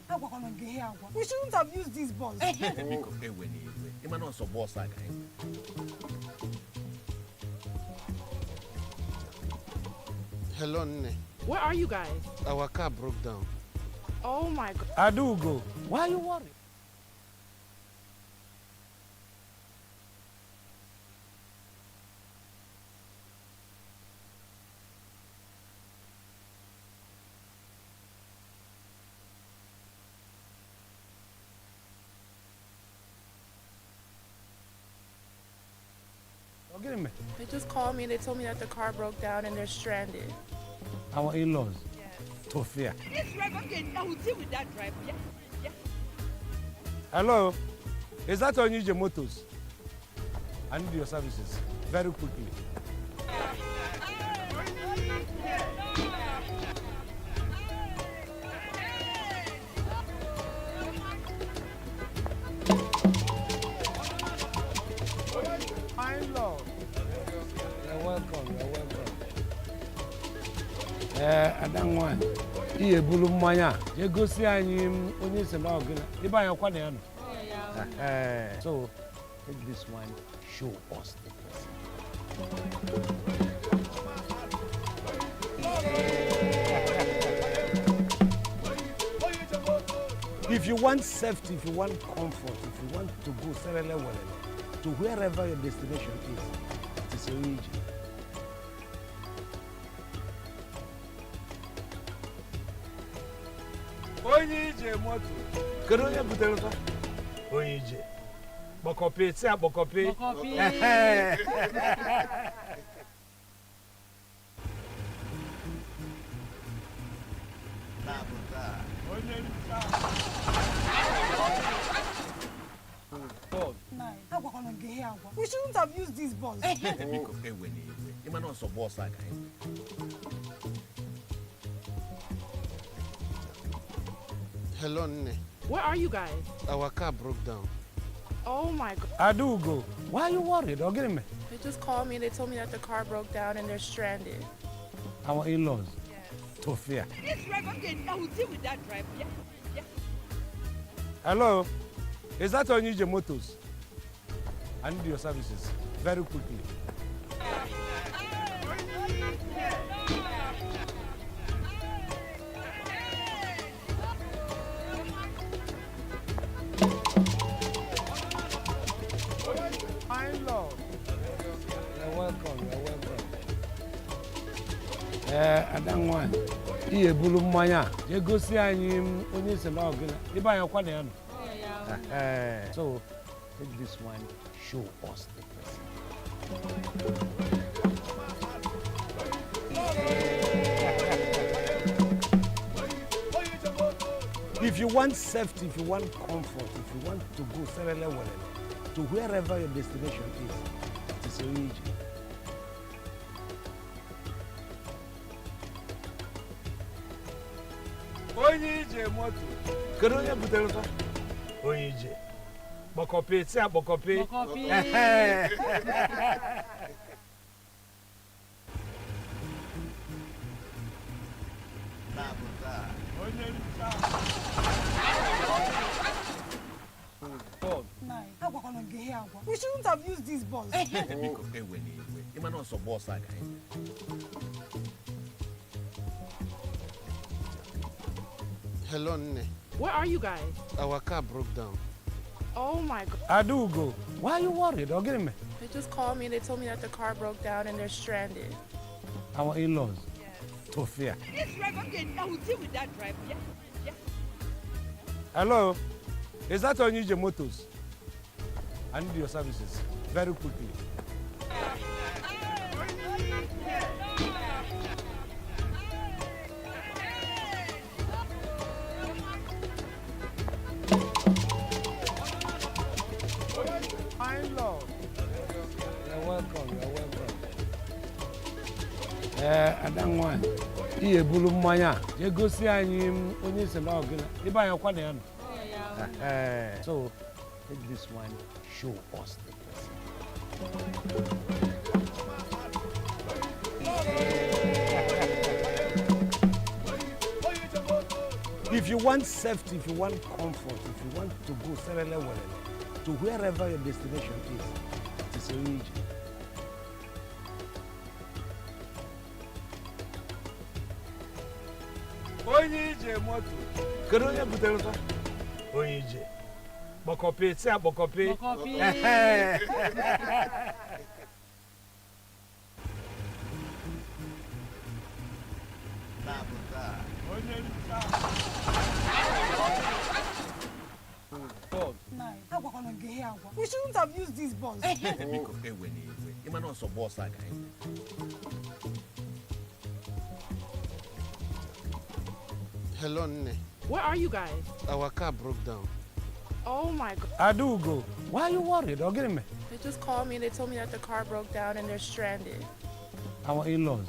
Agwakwana gị ihe agwa. We shouldn't have used this bus. Biko, ewe na iwe. Ịma na ọsọ bọọsụ a ka anyị. Hello, Nne. Where are you guys? Our car broke down. Oh my God. Adaugo, why are you worried? Gịnị mere? They just called me. They told me that the car broke down and they're stranded. Our in-laws. Yes. Tofia. This driver, okay, I will deal with that driver. Yeah, yeah. Hello, is that Onije Motors? I need your services very quickly. My in-law. You're welcome, you're welcome. Ee, ada nwanyị, ị ebulu mmanya a jee gosi anyị onye si na ọgịna ebe anyị ọkwa na ya nọ. So, take this one, show us the person. If you want safety, if you want comfort, if you want to go serele welele to wherever your destination is, it is Onije. Onye ije moto. Kedu onye butere fa? Onye ije. Kpọkọpị, si akpọkọpị. Ehe. Agwakwana gị ihe agwa. We shouldn't have used this bus. Biko, ewe na iwe. Ịma na ọsọ bọọsụ a ka anyị. Hello, Nne. Where are you guys? Our car broke down. Oh my God. Adaugo, why are you worried? Ọ gịnị mere? They just called me. They told me that the car broke down and they're stranded. Our in-laws. Yes. Tofia. This driver, okay, I will deal with that driver. Yeah, yeah. Hello, is that Onije Motors? I need your services very quickly. My in-law. You're welcome, you're welcome. Ee, ada nwanyị, ị ebulu mmanya a jee gosi anyị onye si na ọgịna ebe anyị ọkwa na ya nọ. Ehe. So, take this one, show us the person. If you want safety, if you want comfort, if you want to go serele welele to wherever your destination is, it is Onije. Onye ije moto. Kedu onye butere fa? Onye ije. Kpọkọpị, si akpọkọpị. Ehe. Agwakwana gị ihe agwa. We shouldn't have used this bus. Biko, ewe na iwe. Ịma na ọsọ bọọsụ a ka anyị. Hello, Nne. Where are you guys? Our car broke down. Oh my God. Adaugo, why are you worried? Ọ gịnị mere? They just called me. They told me that the car broke down and they're stranded. Our in-laws. Yes. Tofia. This driver, okay, I will deal with that driver. Yeah, yeah. Hello, is that Onije Motors? I need your services very quickly. My in-law. You're welcome, you're welcome. Ee, ada nwanyị, ị ebulu mmanya a jee gosi anyị onye si na ọgịna ebe anyị ọkwa na ya nọ. Ehe. So, take this one, show us the person. If you want safety, if you want comfort, if you want to go serele welele to wherever your destination is, it is Onye Ije. Onye Ije moto. Kedu onye butere fa? Onye Ije. Kpọkọpị, si akpọkọpị. Kpọkọpị. Agwakwana gị ihe agwa. We shouldn't have used this bus. Biko, ewe na iwe. Ịma na ọsọ bọọsụ a ka anyị nwere. Hello, Nne. Where are you guys? Our car broke down. Oh my God. Adugo, why are you worried? Ọ gịnị mere? They just called me and they told me that the car broke down and they're stranded. Our in-laws.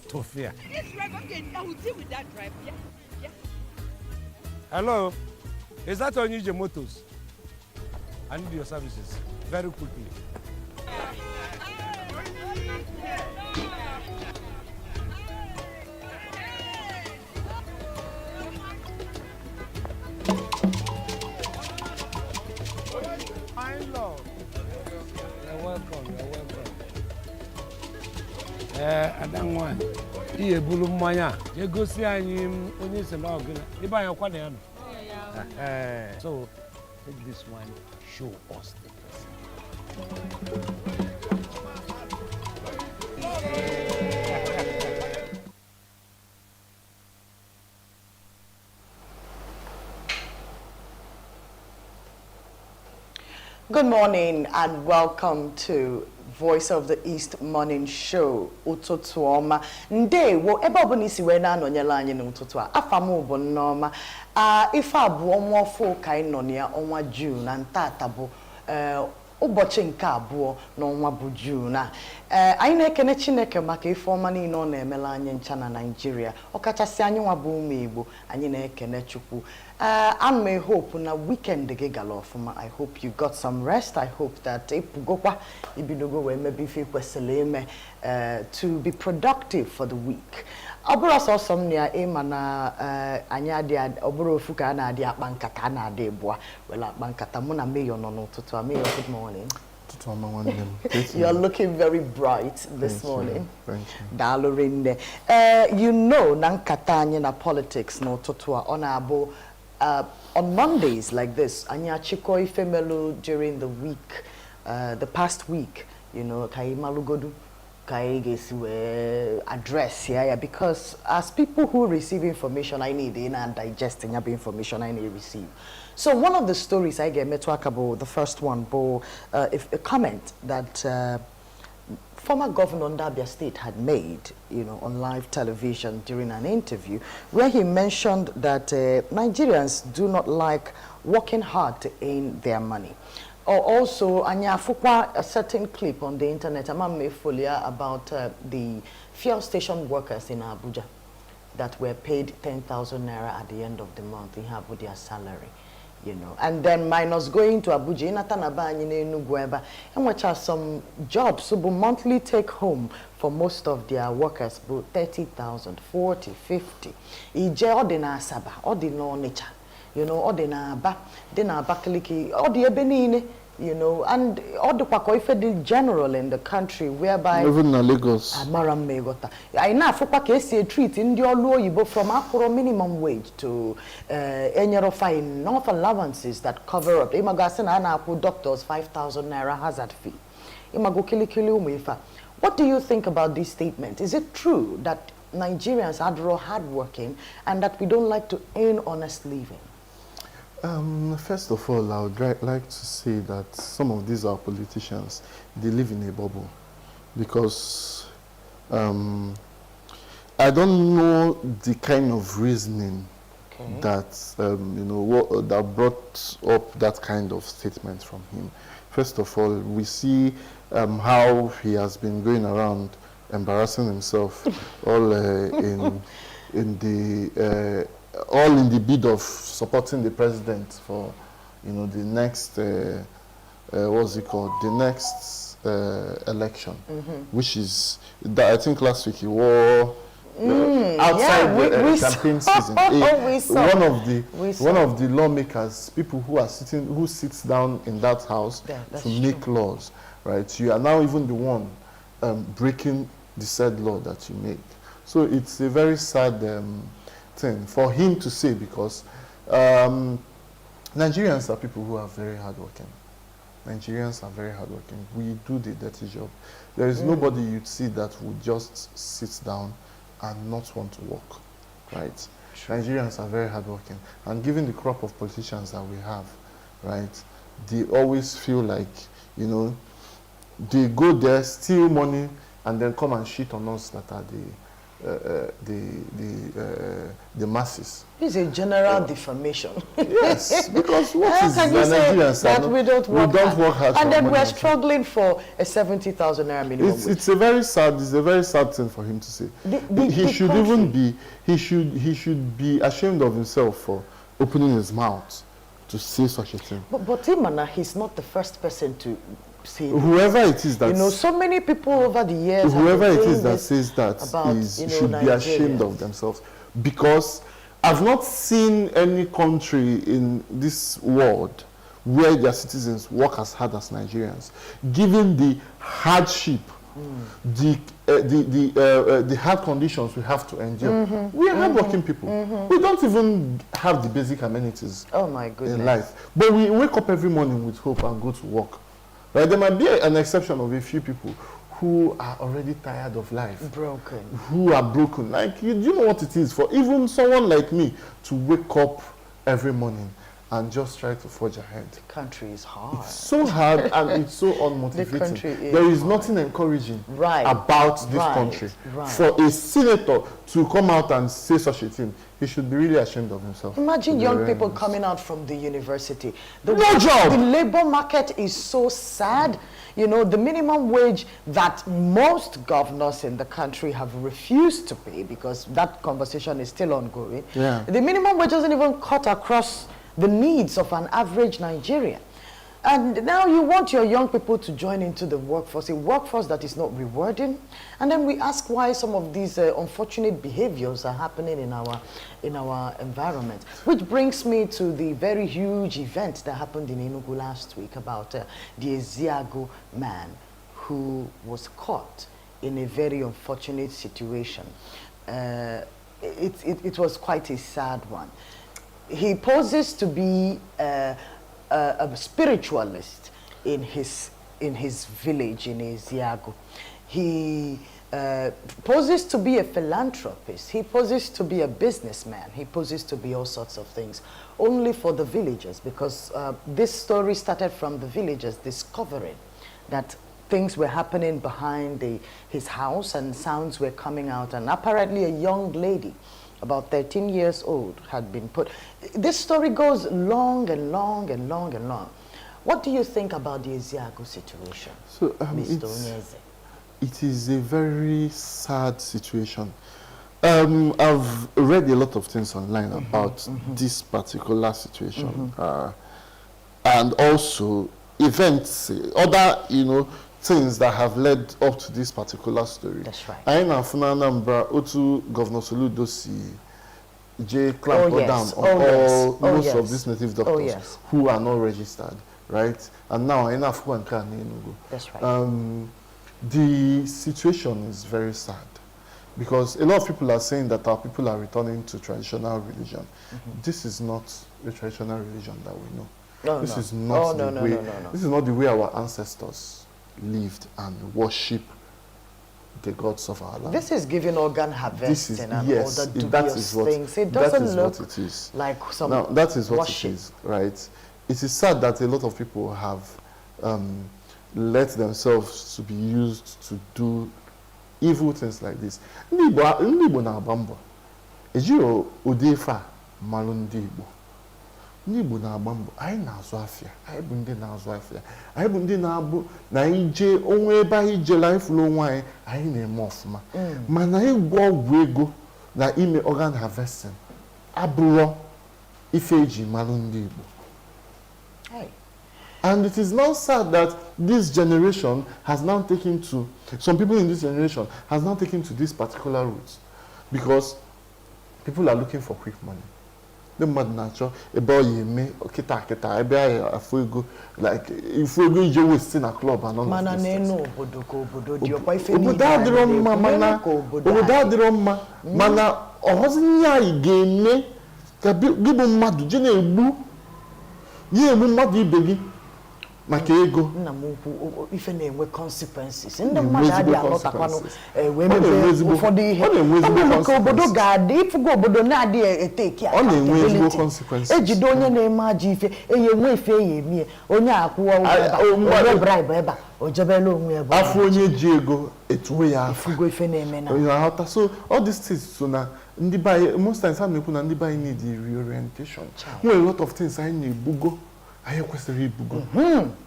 Tofia. This driver, okay, I will deal with that driver. Yeah. Hello, is that Onye Ije Motors? I need your services very quickly. My love. You're welcome, you're welcome. Ee, ada nwanyị, ị ebulu mmanya a jee gosi anyị onye si na ọgịna ebe anyị ọkwa na ya nọ. So take this one, show us the president. Good morning and welcome to Voice of the East Morning Show. Ụtụtụ ọma. Ndewo, ebe ọbụla isi wee na-anọnyere anyị n'ụtụtụ a. Afa m bụ Nneọma. A ife abụọ ọnwa ọfụ ka anyị nọ na ya, ọnwa June, na ntata bụ ụbọchị nke abụọ n'ọnwa bụ June a. Ee, anyị na-ekene Chineke maka ife ọma niile ọ na-emela anyị ncha na Naịjirịa, ọkachasị anyị nwa bụ ụmụ Igbo. Anyị na-ekene Chukwu. Ee, ana m hope na weekend gị gara ọfụma. I hope you got some rest. I hope that ịpụgokwa ibidogo wee mebe ife ị kwesịrị ime to be productive for the week. Ọ bụrụ sọsọ m na ya, ịma na anyị adịghị, ọ bụrụ ofu ka a na-adị akpa nkata, a na-adị ịbụa were akpa nkata. Mụ na Mayor nọ n'ụtụtụ a. Mayor, good morning. Ụtụtụ ọma, nwanne m. You're looking very bright this Thank you. morning. Thank you. Daalụ rinne. Ee, you know na nkata anyị na politics n'ụtụtụ a, ọ na-abụ on Mondays like this, anyị achịkọ ife melu during the week, the past week, ka anyị malụgodu ka anyị ga-esi wee address ya, because as people who receive information, I need ị na-digest ya bụ information I need receive. So one of the stories I ga-emetụ aka bụ the first one bụ a comment that former governor of Abia State had made on live television during an interview, where he mentioned that Nigerians do not like working hard to earn their money. Or also, anyị afụkwa a certain clip on the internet, Amame Folia, about the fuel station workers in Abuja that were paid 10,000 naira at the end of the month. They have their salary. And then minus going to Abuja, ịnata na be anyị n'Enugu ebe a, enwecha some jobs bụ monthly take home for most of their workers bụ 30,000, 40, 50. Ije ọ dị na Asaba, ọ dị n'Ọnịcha, ọ dị n'Aba, dị n'Abakaliki, ọ dị ebe niile, and ọ dịkwa ka ife dị general in the country whereby Even na Lagos. Amara mma ịghọta, anyị na-afụkwa ka esi etreat ndị ọlụ oyibo, from akwụrụ minimum wage to enyerofa enough allowances that cover up. Ịmago asị na a na-akwụ doctors 5000 naira hazard fee, ịmago kilikili ụmụ ife a. What do you think about this statement? Is it true that Nigerians are hardworking and that we don't like to earn honest living? First of all, I would like to say that some of these our politicians, they live in a bubble, because I don't know the kind of reasoning that that brought up that kind of statement from him. First of all, we see how he has been going around embarrassing himself, all in the bid of supporting the president for the next what's it called, the next election, which is that I think last week he wore Outside yeah, the we campaign saw- season. we saw. One of the We saw. one of the lawmakers, people who are sitting, who sits down in that house Yeah, that's to make laws, right? You are now even the one breaking the said law that you make. So it's a very sad thing for him to say, because Nigerians are people who are very hardworking. Nigerians are very hardworking. We do the dirty job. There is nobody you'd see that would just sit down and not want to work, right? Nigerians are very hardworking. And given the crop of politicians that we have, right, they always feel like, you know, they go there, steal money, and then come and shit on us that are the masses. This is a general defamation. Yes, because what How is can you the say Nigerians are that not- we don't work we don't hard? work hard And for then money we're at all. struggling for a 70,000 naira minimum wage. It's a very sad, it's a very sad thing for him to say. The He should country- even be, he should be ashamed of himself for opening his mouth to say such a thing. But Imana, he's not the first person to say this. Whoever it is that You know, so many people over the years have whoever been it is saying that this says that about, is, you know, should be ashamed Nigerians. of themselves, because I've not seen any country in this world where their citizens work as hard as Nigerians, given the hardship, the hard conditions we have to endure. We are hardworking people. We don't even have the basic amenities Oh my goodness. in life, but we wake up every morning with hope and go to work. Right? There might be an exception of a few people who are already tired of life, Broken. who are broken. Like, you, do you know what it is for even someone like me to wake up every morning and just try to forge ahead? The country is hard. It's so hard and it's so unmotivating. country is There is hard. nothing encouraging Right. about this Right. country. Right. For a senator to come out and say such a thing, he should be really ashamed of himself. Imagine To be young very people honest. coming out from the university. The, No job! The labor market is so sad. You know, the minimum wage that most governors in the country have refused to pay, because that conversation is still ongoing. Yeah. The minimum wage doesn't even cut across the needs of an average Nigerian. And now you want your young people to join into the workforce, a workforce that is not rewarding. And then we ask why some of these unfortunate behaviors are happening in our environment. Which brings me to the very huge event that happened in Enugu last week about the Ezeagu man who was caught in a very unfortunate situation. It was quite a sad one. He poses to be a spiritualist in his village in Ezeagu. He poses to be a philanthropist. He poses to be a businessman. He poses to be all sorts of things, only for the villagers, because this story started from the villagers discovering that things were happening behind his house and sounds were coming out, and apparently a young lady about 13 years old had been put. This story goes long and long and long and long. What do you think about the Ezeagu situation, So, Mr. Onyeze? It is a very sad situation. I've read a lot of things online about this particular situation, and also events, other, you know, things that have led up to this particular story. That's right. Anyị na-afụ na Anambra otu Governor Soludo si jee clamp Oh, yes. down on Oh, yes. all Oh, most yes. of these native doctors Oh, yes. who are not registered, right? And now anyị na-afụkwa nke a n'Enugu. That's right. The situation is very sad because a lot of people are saying that our people are returning to traditional religion. This is not the traditional religion that we know. No, This no. is not Oh, the no, no, way. no, no, no. This is not the way our ancestors lived and worship the gods of our land. This is giving organ harvesting This is, and yes, all the it, that dubious is what, things. It that doesn't is look what it is. like some Now, that is what worship. it is, right? It is sad that a lot of people have let themselves to be used to do evil things like this. Ndị Igbo na-agba mbọ. Ejiro ụdị ife a malụ ndị Igbo. Ndị Igbo na-agba mbọ. Anyị na-azụ afịa. Anyị bụ ndị na-azụ afịa. Anyị bụ ndị na-abụ na anyị jee onwe ebe anyị jere anyị fụrụ onwe anyị, anyị na-eme ọfụma. Mana ịgwọ ọgwụ ego na ime organ harvesting abụrọ ife eji malụ ndị Igbo. Hey. And it is now sad that this generation has now taken to, some people in this generation has now taken to this particular route. Because people are looking for quick money. Ndị mmadụ na-achọ ebe ọ ya eme kịta kịta, ebe a afụ ego, like ifu ego ije waste na club and all of Mana these things. n'enu obodo ka obodo dị ọkwa ife Obodo niile anyị adịrọ mma. na-ekwu, Mana n'enu ka obodo obodo anyị. adịrọ mma, mana ọghọzi ihe anyị ga-eme ka gị bụ mmadụ je na-egbu ya, egbu mmadụ ibe gị maka ego. Nna m ukwu, ife na-enwe consequences. Ndị Na-enwe mmadụ ezigbo adịghị alọtakwanụ consequences. wee Ọ na-enwe mebe ụfọdụ ihe. ọ na-enwe Ọ ezigbo bụrụ ka obodo consequences. ga-adị, ịfụgo obodo na-adịghị eteki Ọ na-enwe ezigbo accountability. consequences. Ejide onye na-eme ajọ ife, eyi enwe ife eyi emie onye akwụọ ụgwọ ebe a, onye bribe ebe a, o jebela onwe ebe ọ Afọ onye ji ego etuo ya afa. Ịfụgo ife na-eme na You na-aghọta? So all these things, so na ndị be anyị, most times a na-ekwu na ndị be anyị need reorientation. Nwere a lot of things anyị na-ebugo anyị kwesịrị ibugo.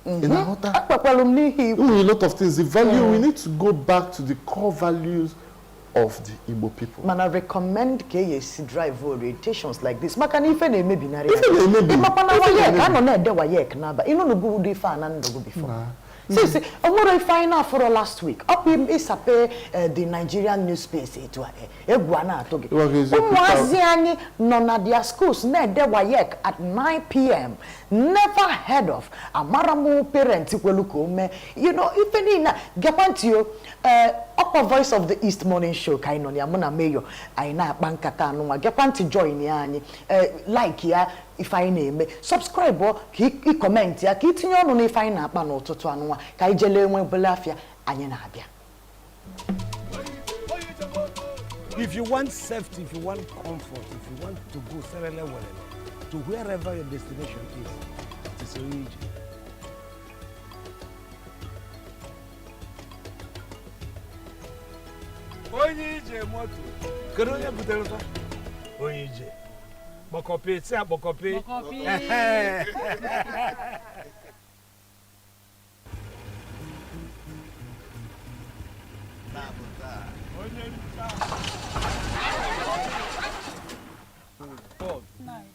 Ị na-aghọta? Akpakwalụ m n'ihi ikwu. Nwere a lot of things, the value, we need to go back to the core values of the Igbo people. Mana recommend ka e esi drive orientations like this, maka na ife na-emebinarị. Ife na-emebi. Ịmakwa na Ife WAEC na-emebi. anọ na-ede WAEC n'aba ịnụnụgo ụdị ife a na ndụ gị before? Since o nwere ife anyị na-afụrọ last week, ọkwa ịsape the Nigerian newspace etu a, egwu a na-atụ gị. Ịgwa gị eziokwu, Ụmụazị anyị nọ na their schools na-ede WAEC at 9 p.m. Never heard of. Amara m parent kwelu ka o mee ife niile a. Gekwa ntị o. Ọkwa Voice of the East Morning Show ka anyị nọ na ya. Mụ na Mayor anyị na-akpa nkata anụnwa. Gekwa ntị, join ya anyị, like ya ife anyị na-eme, subscribe ọ, ka ị comment ya, ka itinye ọnụ n'ife anyị na-akpa n'ụtụtụ anụnwa. Ka anyị jelee nwe obele afịa, anyị na-abịa. If you want safety, if you want comfort, if you want to go serele welele to wherever your destination is, it is Onije. Onye ije moto. Kedu onye butere fa? Onye ije. Kpọkọpị, si akpọkọpị. Kpọkọpị. Ehe. Onye nta.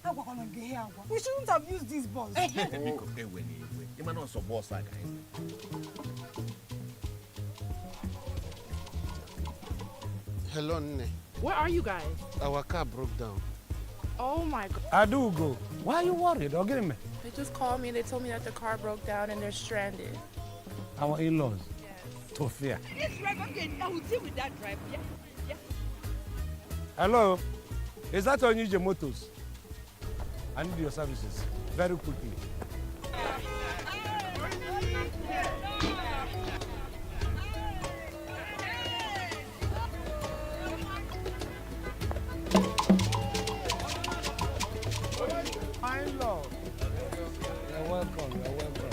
Agwakwala m gị ihe agwa. We shouldn't have used this bus. Biko, ewe na iwe, ịma na ọsọ bọọsụ a ka anyị nwere. Hello, Nne. Where are you guys? Our car broke down. Oh my God. Adugo, why are you worried? Or get me? They just called me. They told me that the car broke down and they're stranded. Our in-laws. Yes. Tofia. This driver, okay, I will deal with that driver. Yeah. Hello? Is that Onije Motors? I need your services very quickly. My in-law. You're welcome, you're welcome.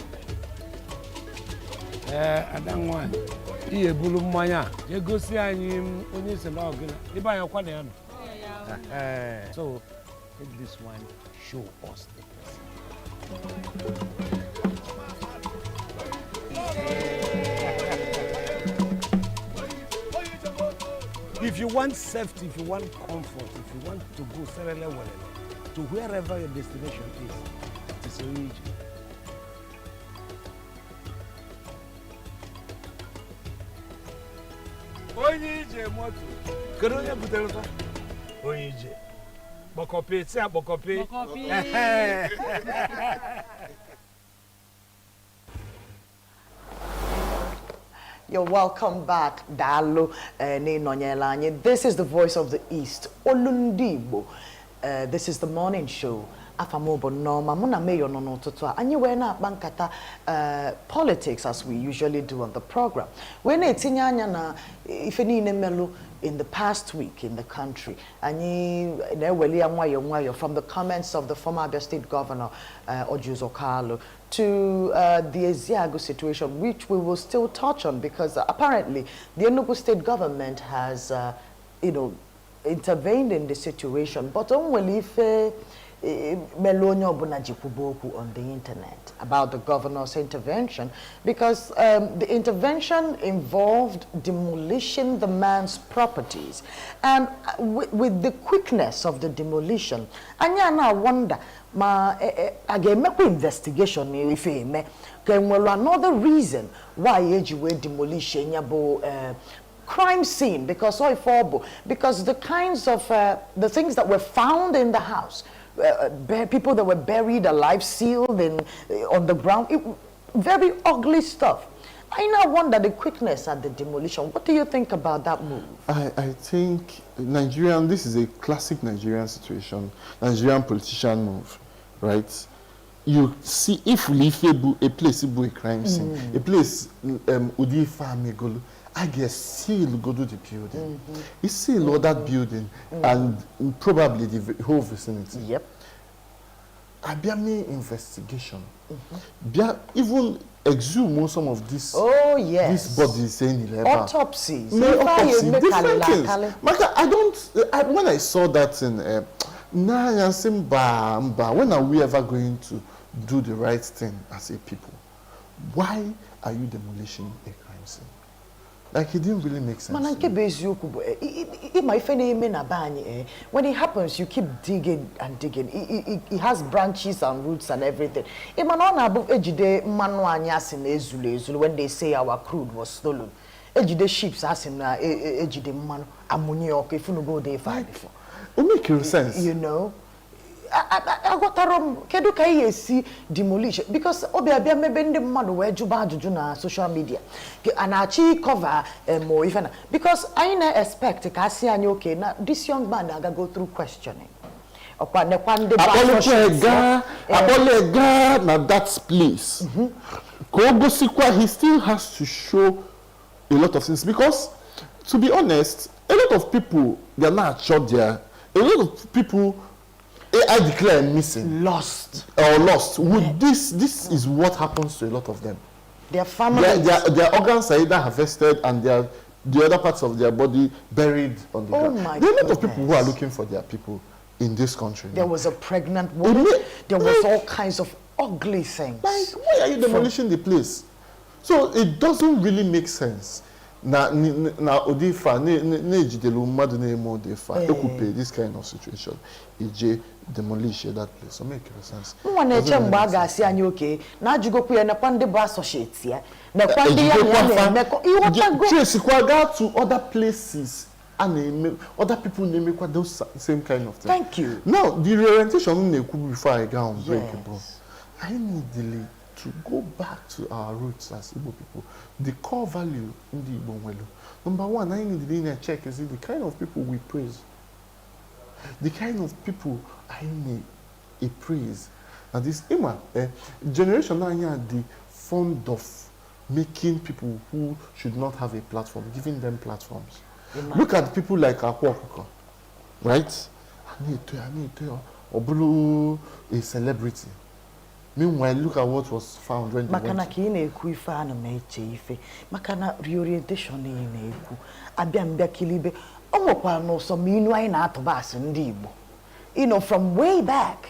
Ee, ada nwanyị, ihe ebulu mmanya a jee gosi anyị onye si na ọgụna ebe anyị ọkwa na ya nọ. So take this one, show us the president. If you want safety, if you want comfort, if you want to go serele welele to wherever your destination is, it is Onije. Onye ije moto. Kedu onye butere fa? Onye ije. Kpọkọpị, si akpọkọpị. Kpọkọpị. Ehe. You're welcome back, Daalụ n'ịnọnyere anyị. This is the Voice of the East, olu ndị Igbo. This is the morning show. Afa m bụ Nneọma, mụ na Mayor nọ n'ụtụtụ a. Anyị wee na-akpa nkata politics as we usually do on the program. Wee na-etinye anya na ife niile melụ in the past week in the country. Anyị na-eweli ya nwayọọ nwayọọ from the comments of the former Abia State Governor, Orji Uzor Kalu, to the Ezeagu situation, which we will still touch on because apparently the Enugu State government has intervened in the situation. But o nwere ife melu onye ọbụla ji kwuba okwu on the internet about the governor's intervention, because the intervention involved demolishing the man's properties, and with the quickness of the demolition, anyị a na-wonder ma a ga-emekwa investigation ife eme ka enwere another reason why eji wee demolish ya bụ crime scene, because ọ ife ọ bụ, because the kinds of the things that were found in the house, people that were buried alive, sealed in on the ground, very ugly stuff. I now wonder the quickness at the demolition. What do you think about that move? I think Nigerian, this is a classic Nigerian situation, Nigerian politician move, right? You see, if Lifebu, a place bu a crime scene, a place Udi Famigolu, I guess seal go to the building. You seal all that building and probably the whole vicinity. Abia mee investigation. Bia even exhume some of this. Oh, yes. This body saying eleven. Autopsies. May If I autopsy, make different a things. kali. Maka, I don't. When I saw that in, nah, I say, mba, mba. When are we ever going to do the right thing as a people? Why are you demolishing a crime scene? Like, it didn't really make sense. Mana nke bụ eziokwu bụ, ịma ife na-eme na be anyị, when it happens, you keep digging and digging. It has branches and roots and everything. Ịma na ọ na-abụ ejide mmanụ anyị asị na ezulu ezulu, when they say our crude was stolen. Ejide ships asị na ejide mmanụ, amụnye ọkụ, ifunugo ụdị ife a before. It make sense. You know? Aghọtara m kedu ka ị ga-esi demolish, because obi abịa mebe ndị mmadụ wee jụba ajụjụ na social media a na-achọ ịcover em ife na, because anyị na-expect ka a sị anyị okay na this young man na-aga go through questioning, ọkwa nekwa ndị bụ Akpọlekwa associates gaa ya. akpọle gaa na that place ka o gosikwa. He still has to show a lot of things, because to be honest, a lot of people, they are na-achọ their, a lot of people I declare missing, lost or lost. Would this is what happens to a lot of them. Their families. Their organs are either harvested and the other parts of their body buried on the Oh ground. my There are a lot of people who are goodness. looking for their people in this country. There was a pregnant woman. There was all kinds of ugly things. Like, why are you demolishing the place? So it doesn't really make sense. Na ụdị ife a na-ejidelu mmadụ na-eme ụdị ife a ekwupe this kind of situation, ije demolish that place, o make sense. Nwa na-eche Doesn't mgbe really a make sense. ga-asị anyị okay na ajụgokwu ya, nekwa ndị bụ associates ya, nekwa ndị ya na ya na-emekọ, ịghọtago? Trace gaa to other places a na-eme, other people na-emekwa those same kind of thing. Thank you. Now, the reorientation m na-ekwu before I go on break bụ I need to go back to our roots as Igbo people, the core value ndị Igbo nwere. Number one, anyị need to check is the kind of people we praise, the kind of people anyị na-praise na this ịma generation anyị are the fond of making people who should not have a platform, giving them platforms. Look at people like Akwa Okuko, right? A na-eto ya, a na-eto ya, ọ bụrụ a celebrity. Meanwhile, look at what was found when they Maka went na to ka ị na-ekwu ife, ana m eche ife maka na reorientation ị na-ekwu abịa mbịa kilibe o nwekwara n'ụsọ ma inu anyị na-atụba asị ndị Igbo, from way back.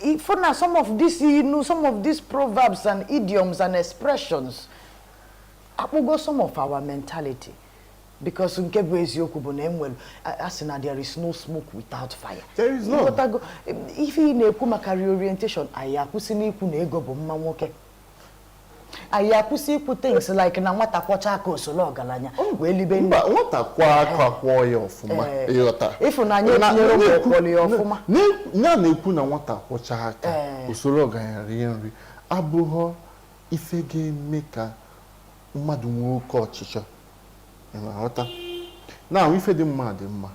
Ifo na some of these inu, some of these proverbs and idioms and expressions akpụgo some of our mentality, because nke bụ eziokwu bụ na enwere a sị na there is no smoke without fire. There is none. Ịghọtago? Ife ị na-ekwu maka reorientation, anyị akwụsị n'ikwu na ego bụ mma nwoke, anyị akwụsị ikwu things like na nwata kwọcha aka osolo ọgaranya wee libe nne. Mba, nwata kwa aka kwọọ ya ọfụma. Ịghọta? Ịfụnanya etinyere ụmụ ọkwọlị ya ọfụma. Na na-ekwu na nwata kwọcha aka usoro ọgaranya rie nri abụghọ ife ga-eme ka mmadụ nwee oke ọchịchọ. Ị na-aghọta? Na ife dị mma dị mma,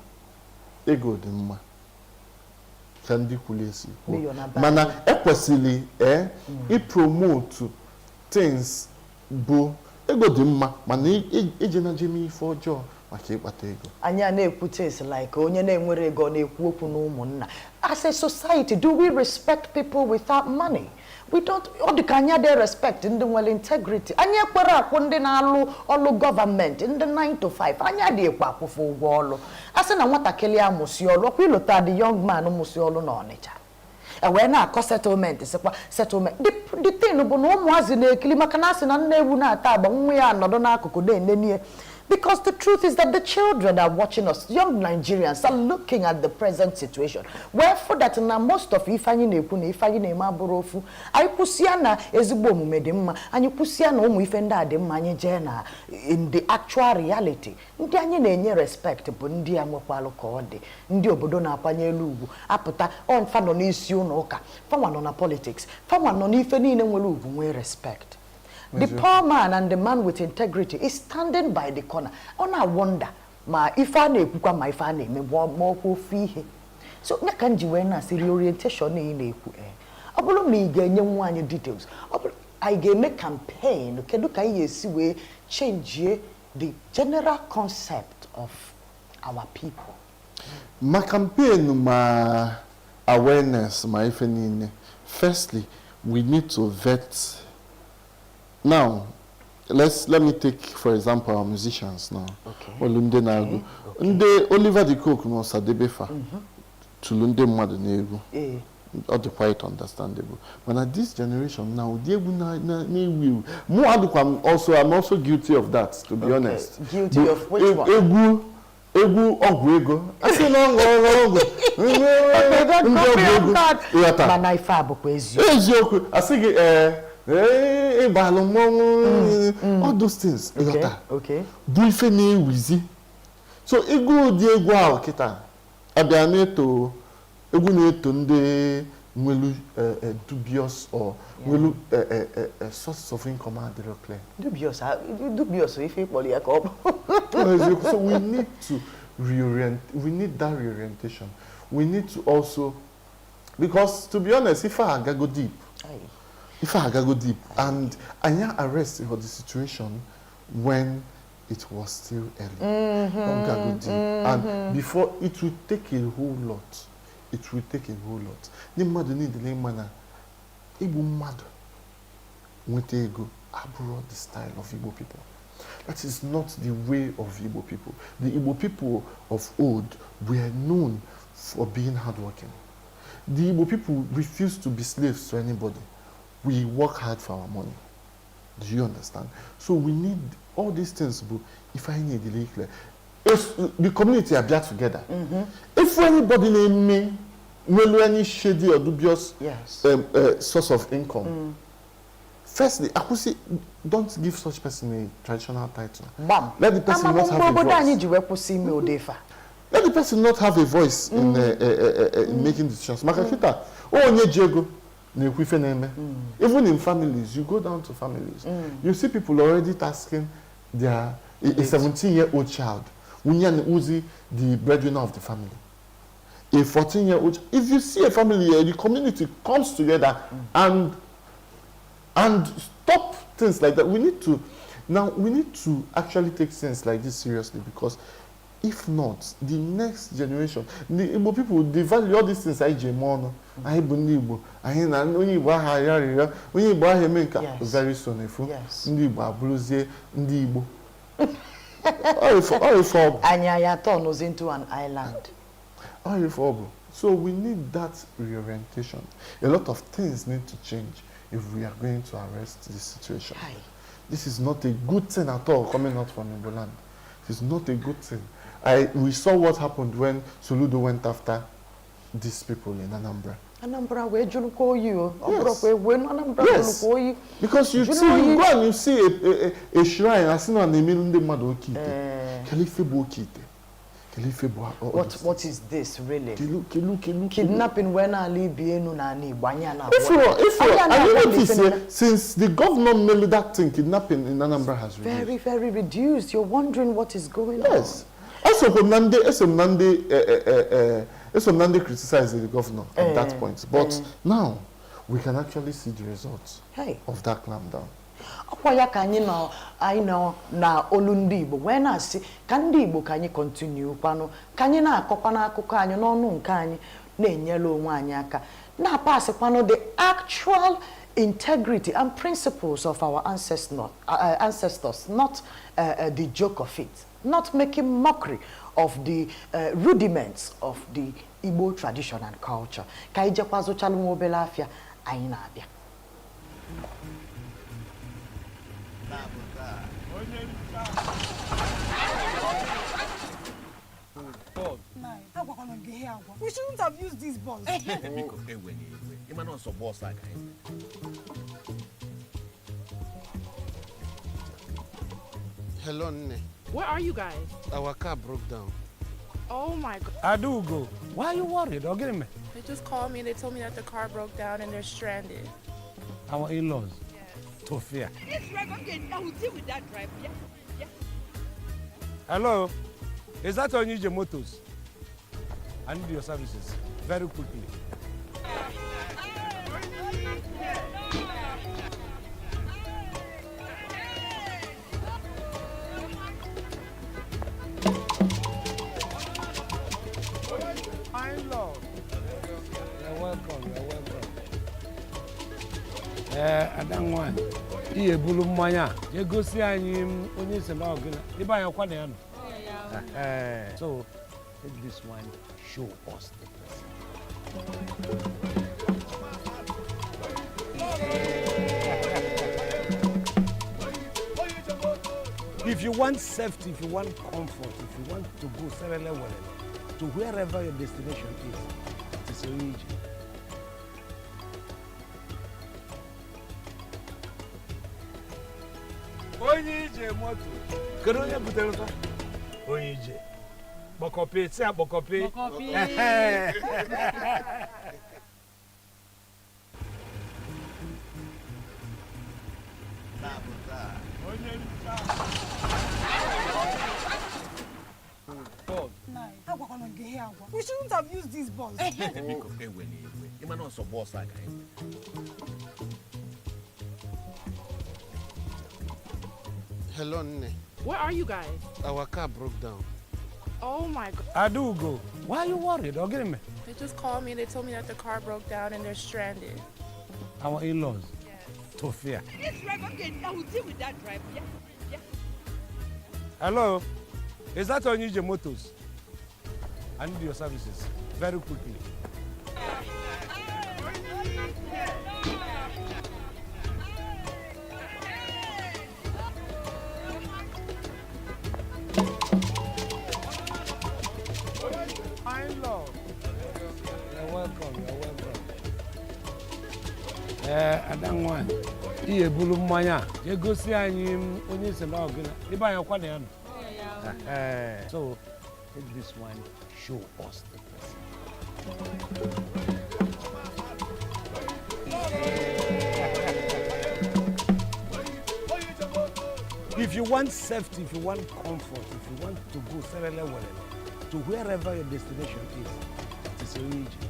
ego dị mma, ka ndị kwuru esi kwuo. Million aba. Mana ekwesịrị ipromote things bụ ego dị mma, mana ije na jeme ife ọjọọ maka ịkpata ego. Anyị a na-ekwu things like onye na-enwere ego ọ na-ekwu okwu na ụmụnna. As a society, do we respect people without money? We don't. Ọ dị ka anyị adịghị respect ndị nwere integrity. Anyị ekwere akwụ ndị na-alụ ọlụ gọọmenti, ndị 9 to 5, anyị adịghịkwa akwụfụ ụgwọ ọlụ. A sị na nwatakịrị a mụsị ọlụ, ọkwa ịlụta the young man mụsị ọlụ n'Ọnịcha, e wee na-akọ settlement, sịkwa settlement. The thing bụ na ụmụazị na-ekili, maka na asị na nne ewu na-ata agba, nwa ya anọdụ n'akụkụ na-enenie. Because the truth is that the children are watching us, young Nigerians are looking at the present situation. Wherefore that na most of ife anyị na-ekwu na ife anyị na-eme abụrụ ofu. Anyị kwụsịa na ezigbo omume dị mma, anyị kwụsịa na ụmụ ife ndị a dị mma, anyị jee na in the actual reality. Ndị anyị na-enye respect bụ ndị a nwekwalụ ka ọ dị, ndị obodo na-akwanye elu ugwu, apụta ọ fa nọ n'isi ụlọ ụka, fanwa nọ na politics, fanwa nọ n'ife niile nwere ugwu nwee respect. The poor man and the man with integrity is standing by the corner. Ọ na-wonder ma ife a na-ekwukwa ma ife a na-eme ma ọkwa ofu ihe. So ya ka m ji wee na-asị reorientation ị na-ekwu, ọ bụrụ ma ị ga-enye nwa anyị details, ọ bụrụ anyị ga-eme campaign, kedu ka anyị ga-esi wee change the general concept of our people? Ma campaign, ma awareness, ma ife niile, firstly we need to vet. Now let me take for example our musicians now. Olu ndị na-agụ, ndị Oliver De Coque na Osadebe, fa tụrụ ndị mmadụ n'egwu. Ọ dị quite understandable, mana this generation now, ụdị egwu na-ewu ewu, mụ adịkwa m also, I'm also guilty of that, to be honest. Guilty Bụ of which one? Egwu ọgwụ ego, asị na ọgwụ ọgwụ ndị ọgwụ ego, ịghọta? Mana ife a bụkwa eziokwu. Eziokwu, asị gị ee ee, ịbalụ mmọnwụ, all those things, ịghọta? Bụ ife na-ewizi. So egwu, ụdị egwu ahụ kịta abịa na-eto, egwu na-eto ndị nwelu dubious or nwelu sources of income adịrọ clear. Dubious, ah, dubious ife ịkpọrọ ya ka ọ bụ. Eziokwu. So we need to reorient, we need that reorientation. We need to also, because to be honest, ife a agago deep. Ife a agago deep and anyị arrest for the situation when it was still early. Ọ gago deep and before it will take a whole lot, it will take a whole lot. Ndị mmadụ niile ịma na igbu mmadụ nweta ego abụrụ the style of Igbo people. That is not the way of Igbo people. The Igbo people of old were known for being hardworking. The Igbo people refuse to be slaves to anybody. We work hard for our money. Do you understand? So we need all these things bụ ife anyị need clear. If the community abịa together, if anybody na-eme nwelu any shady or dubious source of income, firstly, akwụsị, don't give such person a traditional title. Gbam. Let the person not have a obodo anyị voice. Ji wee kwụsị ime ụdị ife a. Let the person not have a voice in making decisions. Maka kịta, onye ji ego na-ekwu ife na-eme. Even in families, you go down to families, you see people already tasking their a 17-year-old child, nwunye na uzi, the breadwinner of the family. A 14-year-old. If you see a family here, the community comes together and stop things like that. We need to now we need to actually take things like this seriously, because if not, the next generation, the Igbo people, they value all these things. Anyị ji eme ọnụ, anyị bụ ndị Igbo, anyị na onye Igbo aha arịọ arịrịọ, onye Igbo aha eme nka. Very soon efu ndị Igbo abụrụzie ndị Igbo. Ọ ife ọ bụ. Anyị aya turns into an island. Ọ ife ọ bụ. So we need that reorientation. A lot of things need to change if we are going to arrest this situation. Hi. This is not a good thing at all coming out from Igbo land. It is not a good thing. We saw what happened when Soludo went after these people in Anambra. Anambra wee jụrụkwa oyi o. Ọ Yes. bụrụkwa ewu enu Anambra jụrụkwa oyi. Because you Jụrụ see, you oyi. go and you see a shrine, asị na na-emelu ndị mmadụ oke ite. Eh. Kedu ife bụ oke ite? Kedu ife bụ all those What is this really? Kelu, kelu, kelu, kelu. Kidnapping wee na-ala ibi enu n'ala Igbo, anyị a na-agwọ. If you, Anyị a and na-agwọ you notice ife here, na- since the governor made that thing, kidnapping in Anambra has reduced. Very, very reduced. You're wondering what is going Yes. Eso m na ndị eso m na ndị eh, eh, eh, eh, eso m na ndị criticize the governor at that point. But now we can actually see the results on. Hey. Of that clampdown. Ọkwa ya ka anyị nọ, anyị nọ na olu ndị Igbo wee na-asị ka ndị Igbo, ka anyị continue kwanụ, ka anyị na-akọkwa n'akụkọ anyị n'ọnụ nke anyị, na-enyere onwe anyị aka, na-apasịkwanụ the actual integrity and principles of our ancestors, not the joke of it, not making mockery of the rudiments of the Igbo tradition and culture. Ka anyị jekwa zụchalụ nwa obere afịa, anyị na-abịa. Onye ncha. agwa. We shouldn't have used this bus. Biko, ewena iwe. Ị ma na ọsọ bọọsụ a ka anyị nwere. Hello, Nne. Where are you guys? Our car broke down. Oh my God. Adaugo, why are you worried? Ọ gịnị mere? They just called me and they told me that the car broke down and they're stranded. Our in-laws. Tofia. This driver, okay, I will deal with that driver. Yeah. Hello, is that Onije Motors? I need your services very quickly. My love. You're welcome, you're welcome. Ee, ada nwanyị, ị ga-eburu mmanya a jee gosi anyị onye si na ọgụna ebe anyị ọkwa na ya nọ. So take this one, show us the president. If you want safety, if you want comfort, if you want to go serele welele to wherever your destination is, it is Onije. Onye ije moto. Kedu onye butere ụtọ? Onye ije. Kpọkọpị, si akpọkọpị. Ehe. Agwakwana gị ihe agwa. We shouldn't have used this bus. Biko, ewena iwe. Ị ma na ọsọ bọọsụ a ka anyị nwere. Hello, Nne. Where are you guys? Our car broke down. Oh my God. Adaugo, why are you worried? Ọ gịnị mere? They just called me and they told me that the car broke down and they're stranded. Our in-laws. Tofia. This driver, okay, I will deal with that driver. Yeah. Hello, is that Onije Motors? I need your services very quickly. My love. You're welcome, you're welcome. Ee, ada nwanyị, ị ga-eburu mmanya a jee gosi anyị onye si na ọgụna ebe anyị ọkwa na ya nọ. Ehe. So take this one, show us the president. If you want safety, if you want comfort, if you want to go serele welele to wherever your destination is, it is Onije.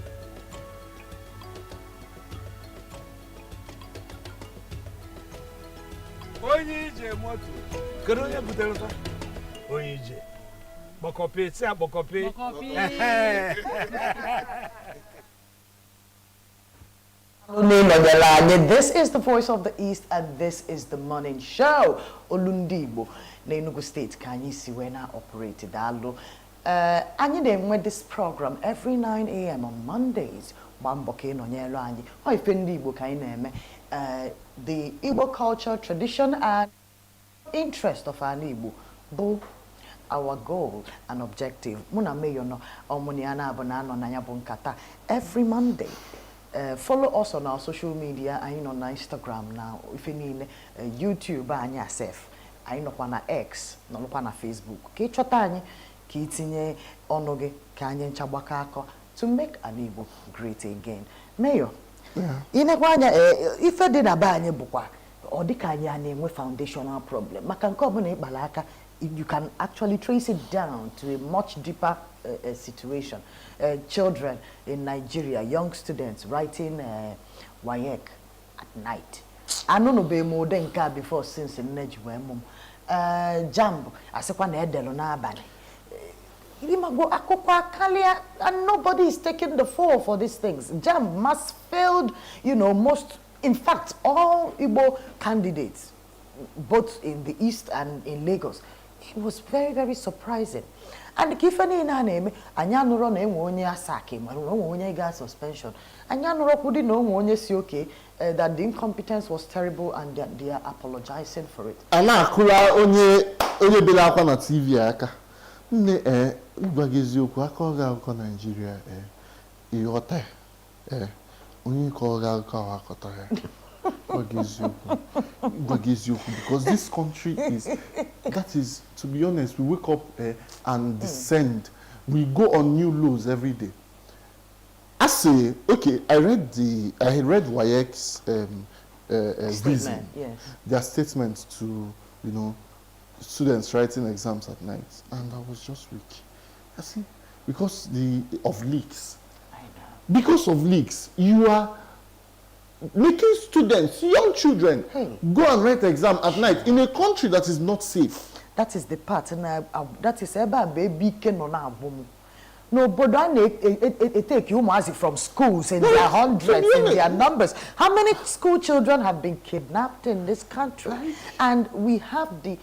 Onye ije moto. Kedu onye butere ụtọ? Onye ije. Kpọkọpị, si akpọkọpị. Ehe. N'ịnọnyere anyị. This is the Voice of the East and this is the Morning Show. Olu ndị Igbo na Enugu Steeti ka anyị si wee na-operate. Daalụ. Anyị na-enwe this program every 9 a.m. on Mondays. Gbaa mbọ ka ị nọnyere anyị. Ọ ife ndị Igbo ka anyị na-eme. The Igbo culture, tradition and interest of our Igbo bụ our goal and objective. Mụ na Mayor nọ, ọmụ na ya na-abụ na anọ na ya bụ nkata every Monday. Follow us on our social media. Anyị nọ na Instagram na ife niile, YouTube anyị asef. Anyị nọkwa na X, nọrọkwa na Facebook. Ka ị chọta anyị, ka ị tinye ọnụ gị, ka anyị ncha gbakọ akọ to make an Igbo great again. Mayor, ị nekwa anya, ife dị na be anyị bụkwa ọ dịka anyị a na-enwe foundational problem, maka nke ọbụla ịkpara aka, you can actually trace it down to a much deeper situation. Children in Nigeria, young students writing WAEC at night. Anụnụbeghị m ụdị nke a before since nne ji wee mụ m. JAMB asịkwa na edelu n'abalị. Ịmago akụkọ akarịa and nobody is taking the fall for these things. JAMB mass failed, most, in fact, all Igbo candidates, both in the East and in Lagos. It was very, very surprising. And ka ife niile a na-eme, anyị anụrọ na enwe onye asaki, ma enwe onye ga suspension. Anyị anụrọ kwudi na onwe onye si oke that the incompetence was terrible and that they are apologizing for it. A na-akụra onye onye bere akwa na TV aka, Nne, ịgwa gị eziokwu, aka ọ ga-akụkọ Naijiria, ịghọta ya, onye ka ọ ga-akụkọ ahụ akọtara ya. Gwa gị eziokwu, gwa gị eziokwu, because this country is, that is, to be honest, we wake up and descend. We go on new lows every day. I say, okay, I read WAEC's reason, Statement, yes. Their statement to students writing exams at night, and I was just weak. I see, because the of leaks. I know. Because of leaks, you are making students, young children, Hey. Go and write exam at night in a country that is not safe. That is the part na that is ebe a bụ ebe ike nọ na-agwụ m. N'obodo a na-eteki ụmụazị from schools in their hundreds, in their numbers. How many school children have been kidnapped in this country? And we have the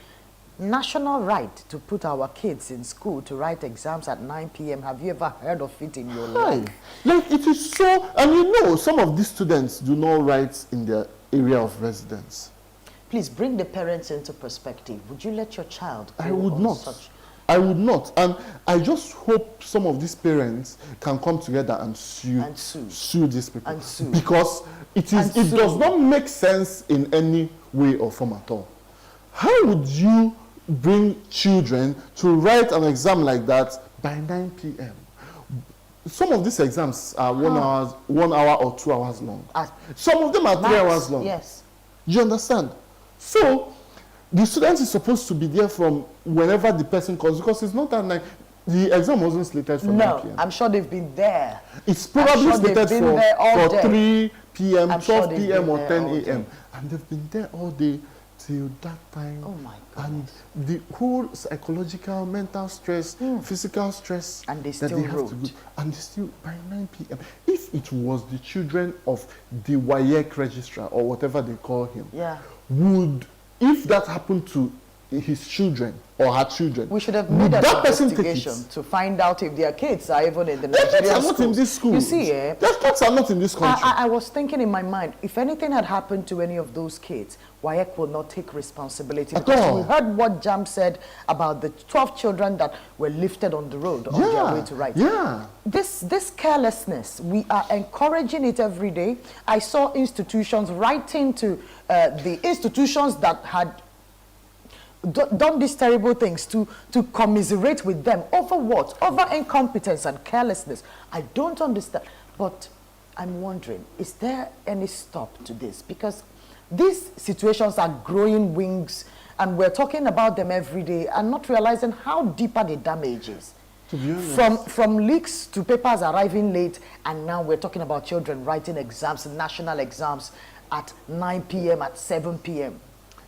national right to put our kids in school to write exams at 9 p.m. Have you ever heard of it in your Hi. life? Like, it is so, and some of these students do not write in their area of residence. Please bring the parents into perspective. Would you let your child go I would on not. such? I would not. And I just hope some of these parents can come together and sue. And sue. Sue these people. And sue. Because And it sue. does not make sense in any way or form at all. How would you bring children to write an exam like that by 9 p.m.? Some of these exams are 1 hour or 2 hours long. Some of them are 3 Max, hours long. Yes. Do you understand? So, the student is supposed to be there from whenever the person comes, because it's not that night. The exam wasn't slated for 9 No, p.m. I'm sure they've been there. It's probably I'm sure they've slated been there all for day. 3 p.m., I'm sure 12 they've p.m. been or there 10 all a.m. day. And they've been there all day till that time. Oh my. And the whole psychological, mental stress, physical stress. And they that still they have to wrote. go. And they still, by 9 p.m. If it was the children of the WAEC registrar or whatever they call him, would, if that happened to his children or her children, We should have would made an that person take investigation it? To find out if their kids are even in the Their kids Nigerian are not in schools. these schools. You see, eh? Their kids are not in this country. I was thinking in my mind, if anything had happened to any of those kids, WAEC will not take responsibility. At Because all. we heard what JAMB said about the 12 children that were lifted on the road on their way to write. This carelessness, we are encouraging it every day. I saw institutions writing to the institutions that had done these terrible things to commiserate with them over what? Over incompetence and carelessness. I don't understand. But I'm wondering, is there any stop to this? Because these situations are growing wings and we're talking about them every day and not realizing how deeper the damage is. To be honest. From leaks to papers arriving late, and now we're talking about children writing exams, national exams, at 9 p.m., at 7 p.m.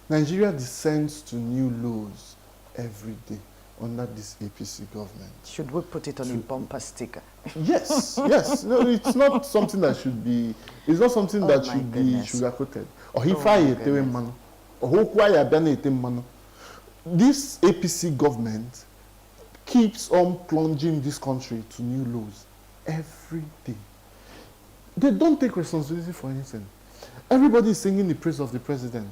Nigeria descends to new lows every day under this APC government. Should we put it on a bumper sticker? Yes. No, it's not something that should be. It's not something Oh that my should be goodness. sugar-coated. Or if Oh I my etewe goodness. mmanụ, or okwu anyị abịa na-ete mmanụ. This APC government keeps on plunging this country to new lows every day. They don't take responsibility for anything. Everybody is singing the praise of the president.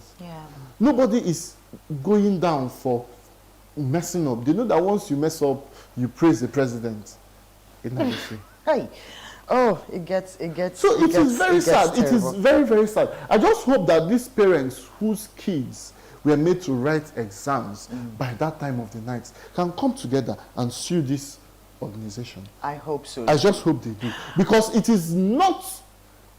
Nobody is going down for messing up. They know that once you mess up, you praise the president. In that. Hey, oh, it gets. So it gets, is very it gets sad. It is terrible. very, very sad. I just hope that these parents whose kids were made to write exams by that time of the night can come together and sue this organization. I hope so. I just hope they do. Because it is not,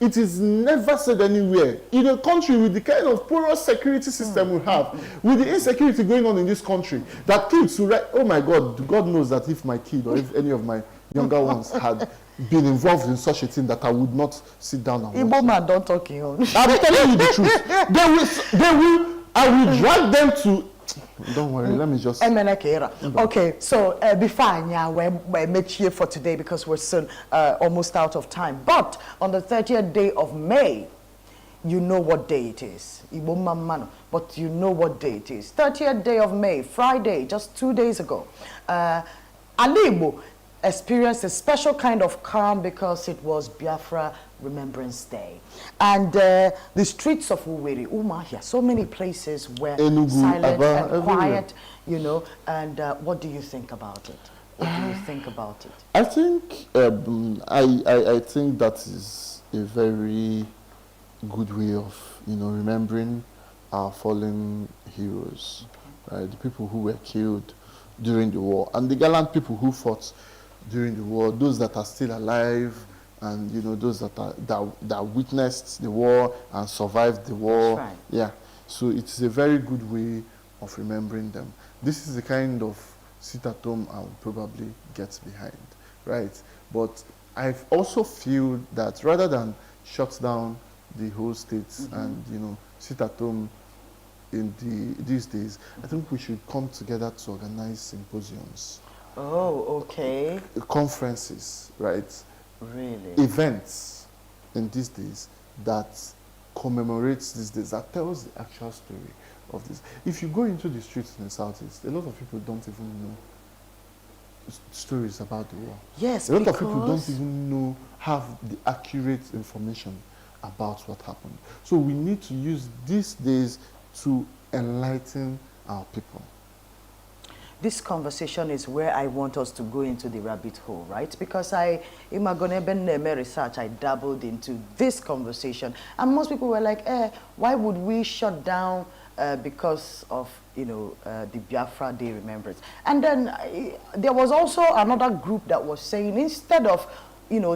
it is never said anywhere. In a country with the kind of porous security system we have, with the insecurity going on in this country, that kids who write, oh my God, God knows that if my kid or if any of my younger ones had been involved in such a thing, that I would not sit down and watch Igbo it. man don't talk in own. I'm telling you the truth. They will, I will drag them to, don't worry, let me just. Emene ka ịra. Okay, so before anyị wee mechie for today, because we're soon almost out of time. But on the 30th day of May, you know what day it is. Igbo mma mmanụ, but you know what day it is. 30th day of May, Friday, just 2 days ago. Ala Igbo experienced a special kind of calm because it was Biafra Remembrance Day. And the streets of Owerri, Umuahia, so many places were Enugu, silent Aba, and everywhere. quiet, you know. And what do you think about it? What do you think about it? I think I think that is a very good way of remembering our fallen heroes, right? The people who were killed during the war and the gallant people who fought during the war, those that are still alive, and those that are that witnessed the war and survived the war. That's right. Yeah. So it's a very good way of remembering them. This is the kind of sit at home I would probably get behind, right? But I also feel that rather than shut down the whole state and sit at home in these days, I think we should come together to organize symposiums. Oh, okay. Conferences, right? Really? Events in these days that commemorates these days, that tells the actual story of this. If you go into the streets in the Southeast, a lot of people don't even know stories about the war. Yes, A lot of people don't because even know, have the accurate information about what happened. So we need to use these days to enlighten our people. This conversation is where I want us to go into the rabbit hole, right? Because in my Gonebe research, I dabbled into this conversation. And most people were like, why would we shut down because of, the Biafra Day remembrance? And then there was also another group that was saying, instead of,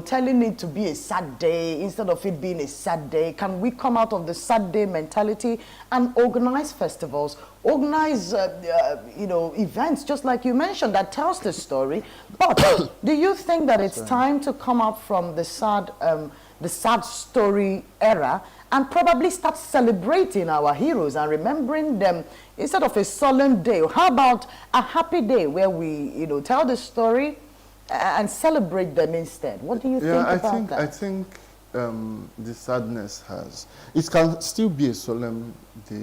telling it to be a sad day, instead of it being a sad day, can we come out of the sad day mentality and organize festivals, organize, events, just like you mentioned, that tells the story. But do you think that it's time to come out from the sad story era and probably start celebrating our heroes and remembering them instead of a solemn day? How about a happy day where we, tell the story and celebrate them instead? What do you think about that? I think the sadness has... It can still be a solemn day.